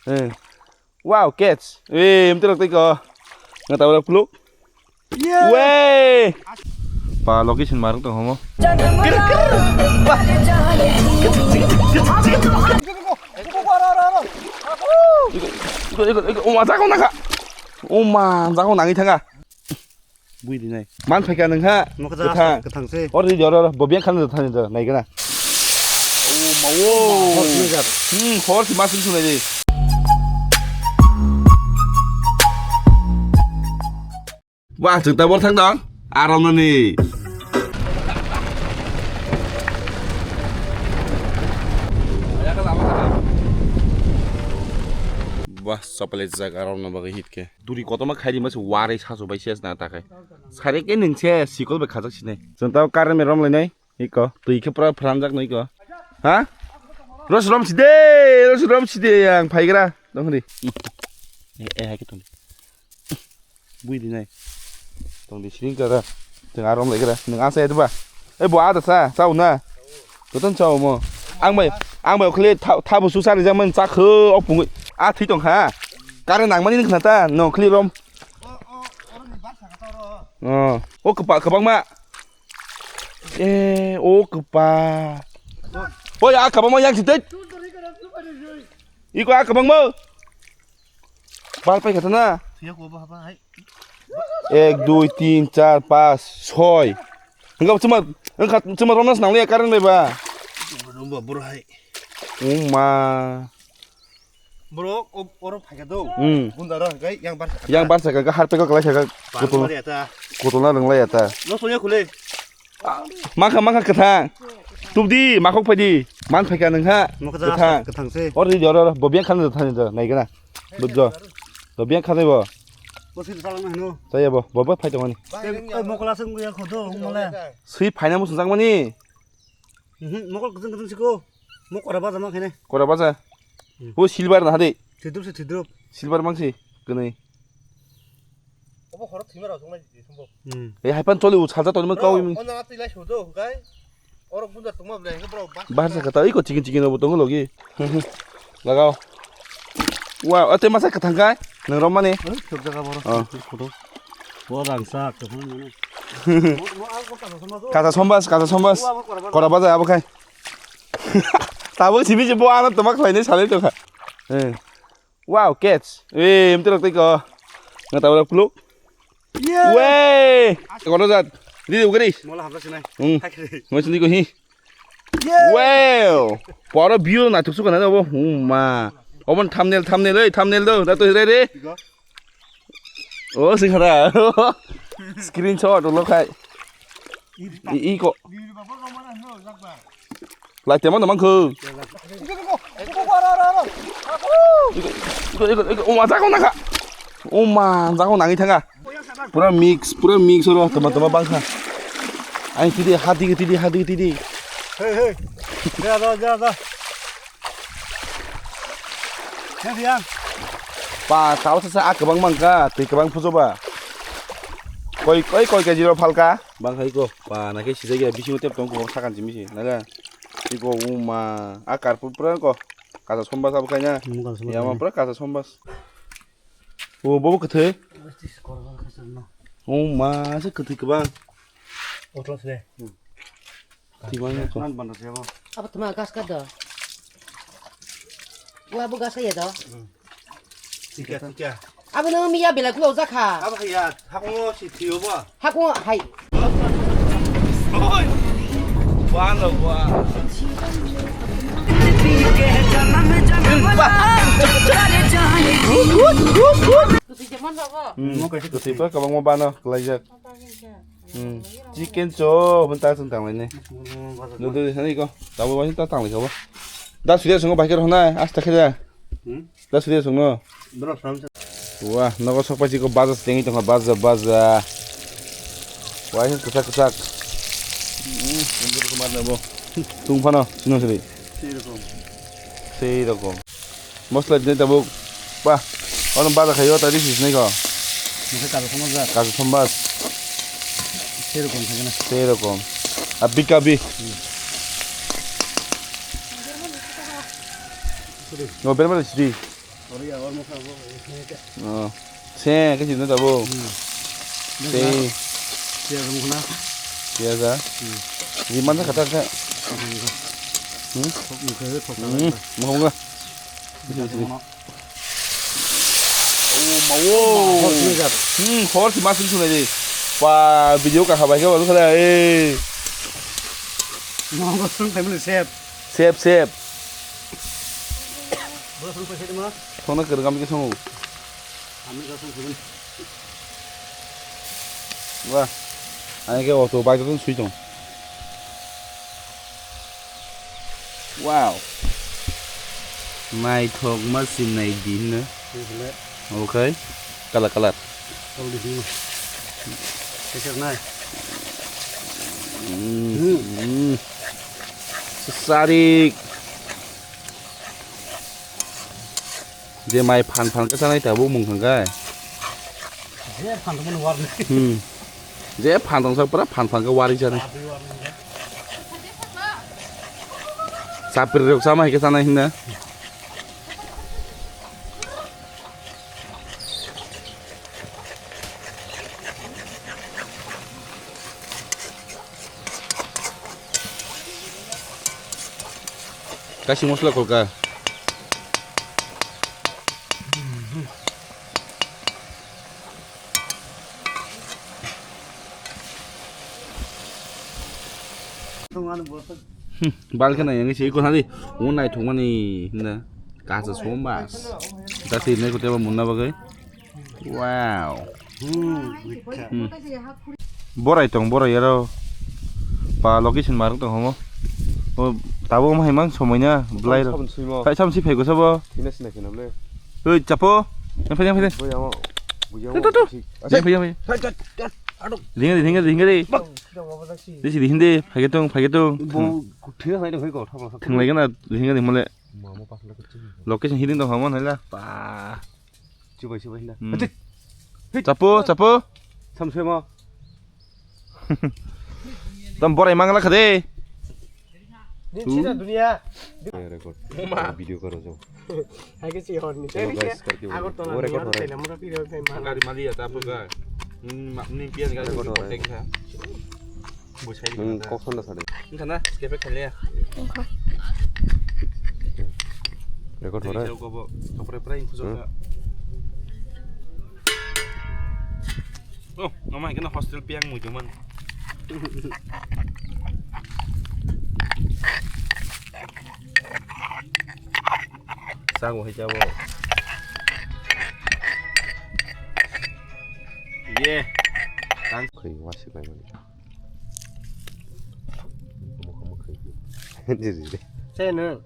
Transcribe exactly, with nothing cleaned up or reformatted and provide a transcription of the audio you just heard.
Eh. Wow, catch. Eh, em terok tiko. Nggak tahu lah, kuluk. Weh. Pa, location maruk tong homo. Iko, iko, iko, iko. Uma, jago naka. Uma, jago nangi thanga. Bui di nai. Man phaikha nung ha? Nokha. Kwthang. Kwthang se. Or di, or, or, bo biang khan do thani do, nai gana. Oh, ma, oh. Hor sini jat. Hmm, hor si mas sini sunai di. Wah, chwng tabor thang dong. Aram nani. Wah, chocolate jak aram na bagwi hit khe. Duri kotorma khairi mase warwi sasu bai ses na ta khai. Sari ke nung se sikol bai khajak sinai. Chwng tao current bai rom lainai. Iko, twi khe pura phranjak no iko. Ha? Ros rom side, ros rom side ang phaigra. Tong di. Eh, eh, hai ke tong di. Bui di nai. Tong di siring kara. Teng arom lai kara. Nung asa ya ba. Eh, bo ada sa, sa una. Koton chao mo. Ang bai, ang bai khli tha, tha busu sari jang man chakho opung. A thi tong ha. Kare nang mani khna ta, no khli rom. Oh, o kapa, kabang ma. Eh, o kapa. Oi, a kabang ma yang sitai. Iko a kabang ma. Bal pai kata na. Ek, dui, tin, char, pas, soi. Enggak cuma, enggak cuma ronas nang liya karen bai ba. Nomba bro hai. Uma. Bro, o-, oro phaikha do. Hmm. Bunda ro hai yang bar sakha. Yang bar sakha, har peko kalai sakha. Bar Kutul. Bar ya ta. Kutul na rung lai ya ta. No soya khule. Makha, makha kwthang. Tubdi, makhok phaidi. Man phaikha nung ha. Makha ja kwthang. Kwthang se. Or di, or, or, bo biang khan do thani do, nai gana. Bujjo. Bo biang khan bo. Bo sir salang na hino. Taya bo, bo, bo phai tongani. Mokla sung ya khodo, mole. Sui phaina mo sunjak mani. Mhm, mokol kwchwng kwchwng siko. Mokora baja ma khaine. Kora baja. Hmm. Bo silver na hade. Thidrup se thidrup. Silver mangsi, kwnwi. Obo horo thima rok tongmani di sombo. Hmm. Ei haipan choli u salsa tongmani kawi mung. Ona atwi lai sudo, hwnkhe. Oro bunda tongma bwlai hwnkhe borok bas. Bahar sa kata, iko chicken chicken obo tongo logi. Lagao. Wow, ate masa kathang kai. Nang rom mani. Oi, thok jaga boro. Oh. Photo. Bo rangsa, kathang mani. Kasa sombas, kasa sombas. Kora baja abo khai. Tabuk simi je bo ano tomak khlainai salai tongkha. Eh. Wow, catch. Eh, em terok tei ko. Nga tabuk kuluk. Weh. Kono jat. Di ugari. Mola hamsa sinai. Hmm. Mo sini ko hi. Wow. Poro view na thuksu kana obo. Huma. Obo thumbnail, thumbnail, oi, thumbnail do. Da to re re. O, sing khara. Screenshot lo khai. I, i ko. Lai tema no mangkho. Iko, iko, iko, iko, o ma jago naka. O ma jago nangi thanga. Pura mix, pura mix oro tama tama bangkha. Ai tidi hadi tidi hadi tidi. Hey, hey. Ja, ja, ja, ja. Hey, Riang. Pa, tao sa sa a kwbang mangkha, twi kwbang phujo ba. Koi, koi, koi keji ro phalka? Bang hai ko, pa, na khe sijak ya, bisingo tep tong ko, sakan simi se, naga. Iko, uma, a karpur pura ko, kasa sombas abo khaina. Hmm, kasa sombas. Ya, ma pura kasa sombas. O, bobo kwthwi. Uma, se kwthwi kwbang. Otlo se. Hmm. Twi manya ko. Nan banda se bo. Abo tuma gas ka do. Wa bo gas ka ya do. Hmm. Tika, tika. Abo no miya belai kulo jakha. Abo ya, hakungo si thiyo ba. Hakungo hai. Oi. Wa no wa. Kusi jaman ba bo. Hmm. Kusi pa kabang mo bano, kelaijak. Hmm. Chicken chop, hwn ta chwng tang lainai. Nudul sani ko, tabo bai ta tang lai kabo. Da suria songo bai khe rw nai, asta khe da. Hmm? Da suria songo. Bro, from sa- Wah, nogo sok pachi ko baja tengwi tongkha, baja, baja. Wah, ini kesak, kesak. Hmm, ini ko mana bo. Tung phano, sino sini. Sei rokom. Sei rokom. Mosla dinai tabuk. Bah. Ono baja khayo ta disi sinai ko. Mosla kajo sombas. Kajo sombas. Sei rokom thangna. Sei rokom. Abi kabi. No berma sidi. Oh. Se, ke sini tabo. Tei. Piyaj mukna. Piyaj ah. Di mana kata ka? Hmm? Mukha mukha. Oh, ma wo. Hmm, hor si mas sunai di. Pa, video ka habai ka balu khala, eh. Mau sung family sep. Sep, sep. Bro, sung pakai mana? Thona kergam ke songo. Kami ka sung sung. Wah. Ani ke auto bike tu sui tong. Wow. Naithok ma sinai din na. Okay. Kala kala. Kala di sini. Keser nai. Hmm. Sarik. Je mai phan phan khe chanai tabuk mung thang khe. Je phan tongmani warni. Hmm. Je phan tong sak pura phan phan khe wari chanai. Chapri rok sama hai khe chanai hinna. Kashi mosla kolka. Hmm, bal khe nai yang si ko hali. Unai thongmani hinna. Kasa sombas. Dasi ne ko teba munna bagai. Wow. Hmm, mikha. Hmm. Borai tong, borai aro. Pa location marwk tong homo. O tabo mo hai mang somoi na, belai ro. Sabun suimo. Sai sam si phai go sabo. Thina sina khe namle. Oi, chapo. Yang phai, yang phai. Boy, amo. Boy, amo. Tu, tu, tu. Yang phai, yang phai. Hai, chat, chat. Aduh. Ringa de, ringa de, ringa de. Bak. Disi di hindi, phai tong, phai tong. Bo, thina hai dong, hai ko, thapa, thapa. Thinglai gana, ringa de mole. Mama pas lagi. Location hiding tong homo, hai la. Pa. Chubai, chubai, hinda. Hmm. Hati. Hei. Chapo, chapo. Samsoi mo. Tam borai mangla khade. Din sida dunia. Record. Mama. Video karo jo. Hai ke si hor ni. Hello guys, kar ki. Agartala wo record ho raha hai. Gari mali ya, tapo ga. Hmm, ma-, ni pian gari. Record ho raha hai. Bwsai. Hmm, kok sanda sadi. Wngkha na, skip khailiya. Wngkha. Record hore. Tei rok bo tokre prai khujok. Hmm. Oh, mama, kena hostel piang mui cuman. Sago hai jabo. Ye. Tang. Khoi wasi bai mani. Jiri. Seno.